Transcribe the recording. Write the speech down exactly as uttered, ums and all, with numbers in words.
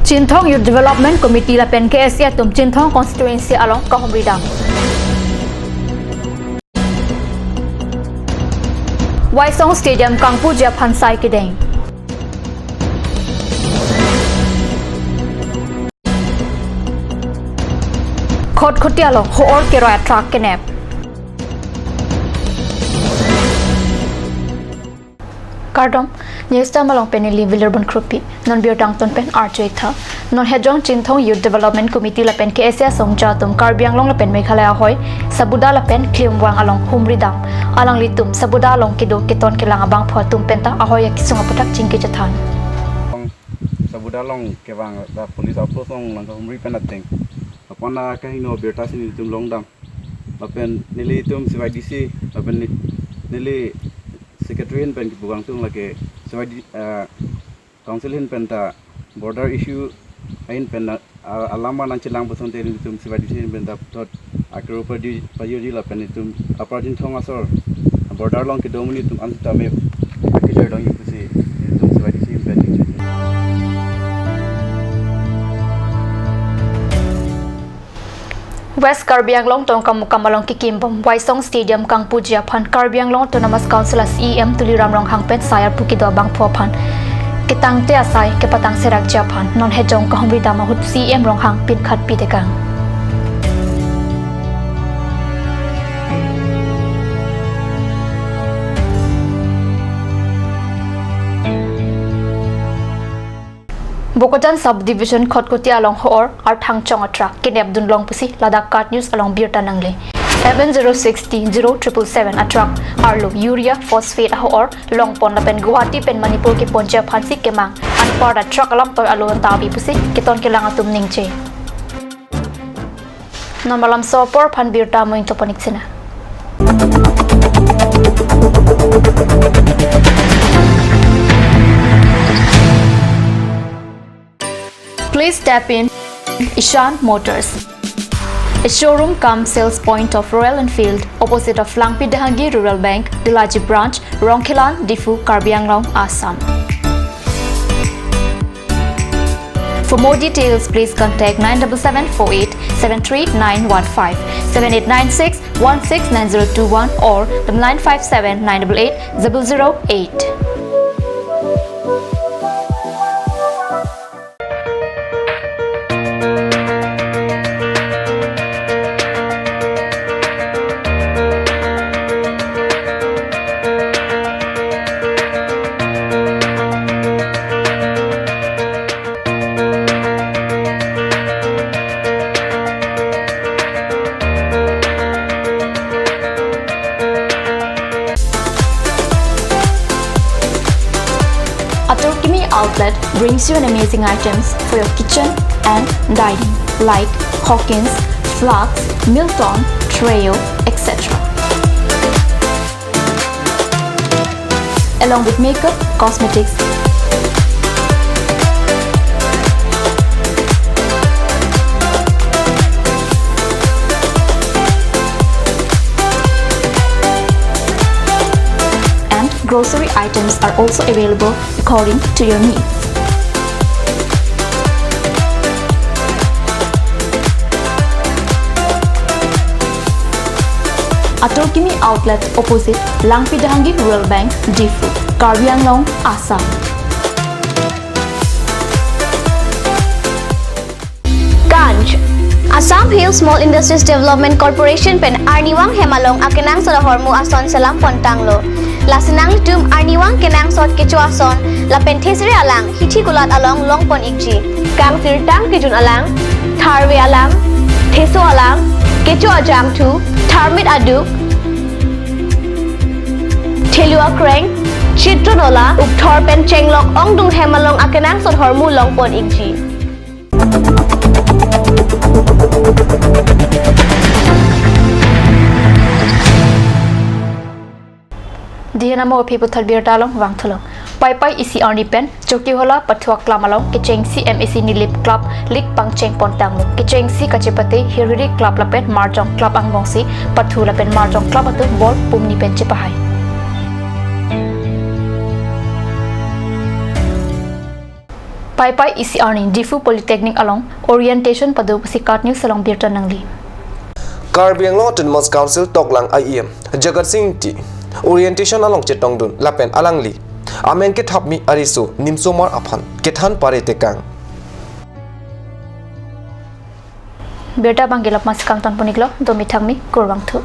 Chinthong Youth Development Committee lapen K S A atum Chinthong constituency along kahumri dam. Waisong Stadium kangpuji aphan sai kedeng. Khatkhati along ho-or keroi a-truck kenep. Kardom, news time along pen neli Vilir Bonkropi, non birta angton pen arju-ik tha. Non Hejong Chinthong Youth Development Committee lapen K S A asongja atum Karbi Anglong lapen Meghalaya ahoi, Sabuda lapen Klimvang along humri dam. Alanglitum Sabuda along kedo keton kelang abangphu atum penta ahoi akesung aputhak chingki chethan. Sabuda along kevang ta police outpost along nangkahumri pen ateng. Apon akehingno birta si nelitum long dam. Lapen nelitum C Y D C, lapen ne-, neli secretary ahin pen kipu kangtung, lake C Y D, eh, council ahin pen ta border issue ahin pen na, a-, alam nangchelang pusonte nelitum C Y D C ahin pen ta thot akero padi payodi lapen nelitum Upper Chinthong asor border along kedo amonit atum an sitame akejor dongji pusi nelitum C Y D C ahin pen ningje. West Karbi Anglong Tongkamukam along kekim bom Waisong Stadium kangpuji aphan Karbi Anglong Autonomous Council a C E M Tuliram Ronghang pen sai arpu kedo abangphu aphan ketangte asai kepatang serakji aphan non Hejong kahumri dam ahut C E M Ronghang pinkhat pitekang. Bokajan Subdivision Khatkhati along ho-or arthang chong a-truck kenep dunlong pusi ladak KAT News along birta nangle. Seven zero six T zero triple seven a-truck arlo urea phosphate a-ho-or longpon lapen Guwahati pen Manipur keponji aphansi kemang anparta truck alam toi alo tabi pusi keton kelang atum ningje. Non malam so apor aphan birta amoing toponik sina. Please step in Ishan Motors, a showroom cum sales point of Royal Enfield, opposite of Langpi Dehangi Rural Bank, Delaji Branch, Rongkhelan, Diphu, Karbi Anglong, Assam. For more details, please contact nine double seven four eight seven three nine one five, seven eight nine six one six nine zero two one or the nine five seven nine double eight zero zero eight. Atur Kimi Outlet brings you an amazing items for your kitchen and dining, like Hawkins, Flax, Milton, Treo, et cetera. Along with makeup, cosmetics, and grocery items are also available according to your needs. Atur Kimi Outlet, opposite Langpi Dehangi Rural Bank, Diphu, Karbi Anglong, Assam. Ganj. Assam Hill Small Industries Development Corporation pen arnivang hem along akenangsot ahormu ason selam pontanglo. Lasi nanglitum arnivang kenangsot kecho ason lapen thesere alang hithi kulat along longpon-ikji. Kangsirtang kejun alang, tharve alang, theso alang, kecho ajangthu, tharmit aduk, thelu akreng, chitron ola, ukthor pen chenglok ongdung hem along akenangsot ahormu longpon-ikji. Dihen amo aphi puthot birta along vangthulo. Paipai isi arni pen Chokihola Pathuak Klam along kechengsi M A C Nilip Club League pangcheng pontanglo. Kechengsi kachepate Hirhiri Club lapen Marjong Club angbongsi pathu lapen Marjong Club atum ball pumni pen chepahai. Paipai isi arni Diphu Polytechnic along orientation pado pusi KAT News along birta nangli. Karbi Anglong Autonomous Council toklang I E M Jagat Sing Engti orientation along chetongdun lapen alangli ameng kethapmi ariso nimsomar aphan kethan pare tekang. Birta abangke lapu-ansi kangton pon-iklo, domi thangmi, kurvangthu.